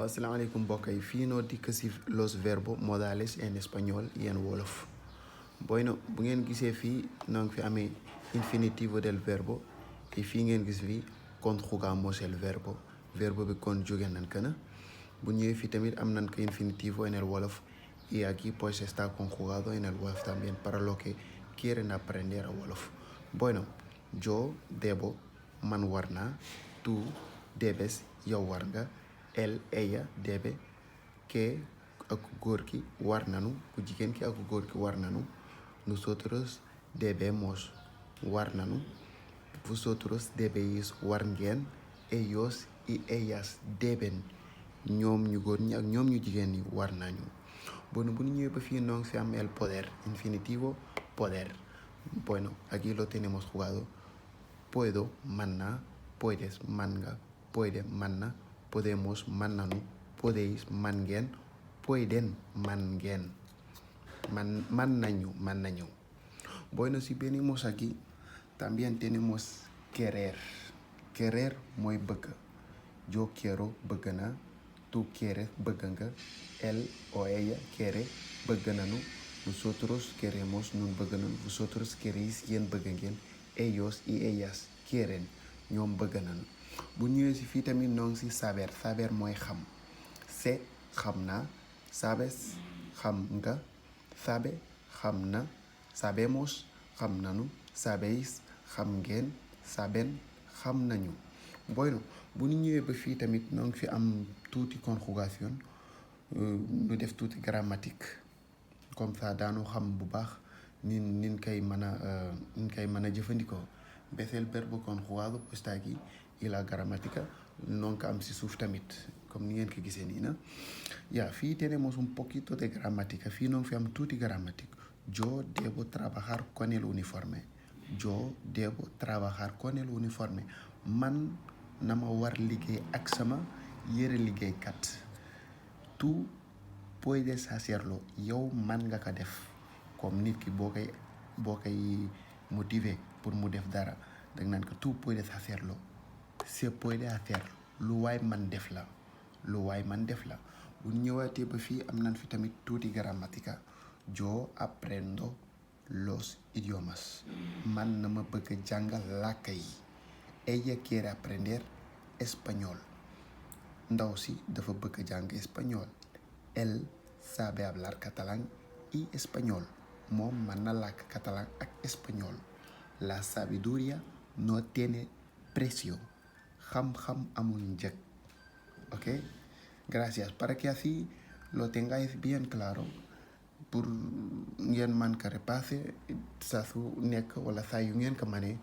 Asalaamaaleykum mbokk yi fii noo dikk si los verbos modales en español y en wolof. Bueno, bu ngeen gisee fii noo ngi fi amee infinitivo del verbo y fii ngeen gis fii conjugamos el verbo. Verbo bi conjugué nañ ko na bu ñëwee fii tamit am nañ ko infinitivo en el wolof y aquí pues está conjugado en el wolof también para lo que quieren aprender a wolof. Bueno, yo debo, man war naa, tú debes, yow war nga, él, ella debe, que ak góor ki war nanu, ku jigéen ki ak góor ki war nanu, nosotros debemos war nanu, vosotros debéis war ngeen, ellos y ellas deben, ñoom ñu góor ñi ak ñoom ñu jigéen ñi war nañu. Bueno, bu ñu ñëwee ba fii noonu si am el poder, infinitivo poder. Bueno, aquí lo tenemos jugado. Puedo, man naa, puedes, man nga, puede, man na, podemos, man nanu, podéis, man ngeen, pueden, man ngeen, man nañu. Bueno, si venimos aquí, también tenemos querer. Querer mooy bëgg. Yo quiero, bëgg naa, tú quieres, bëgg nga, él o ella quiere, bëgg nanu, nosotros queremos, ñun bëgg nanu, vosotros queréis, yéen bëgg ngeen, ellos y ellas quieren, ñoom bëgg nanu. bu ñëwee si fii tamit noo ngi si saber. Saber mooy xam. Se xam naa, sabes xam nga, sabe xam na, sabemos xam nanu, sabéis xam ngeen, saben xam nañu. Bueno, bu ñu ñëwee ba fii tamit noo ngi fi am tuuti conjugation ñu def tuuti grammatique comme ça daanu xam bu baax nin koy mën a jëfandikoo. Ves el verbo conjugado pues está aquí y la gramática noo ngi ko am si suuf tamit comme ni ngeen ko gisee nii na. Ya, fii tenemos un poquito de gramática. Fii noo ngi fi am tuuti gramátique. Yo debo trabajar con el uniforme. Yo debo trabajar con el uniforme. Man na ma war liggéey ak sama yëre liggéeykat. Tú puedes hacerlo. Yow man nga ko def. Comme nit ki boo koy motiver pour mu def dara dag naan ko tú puedes hacerlo. Se puede hacer. Lu waay man def la. Lu waay man def la. bu ñëwaatee ba fii am nañ fi tamit tuuti gramática. Yo aprendo los idiomas. Man na ma bëgg a jàngal làkk yi. Ella quiere aprender español. Ndaw si dafa bëgg a jàng español. Él sabe hablar catalán y español. Moom mën na làkk catalán ak español. La sabiduría no tiene precio. Xam-xam amul njëg. ¿Ok? Gracias. Para que así lo tengáis bien claro, pour ngeen man ko repasser saa su nekk wala saa yu ngeen ko manee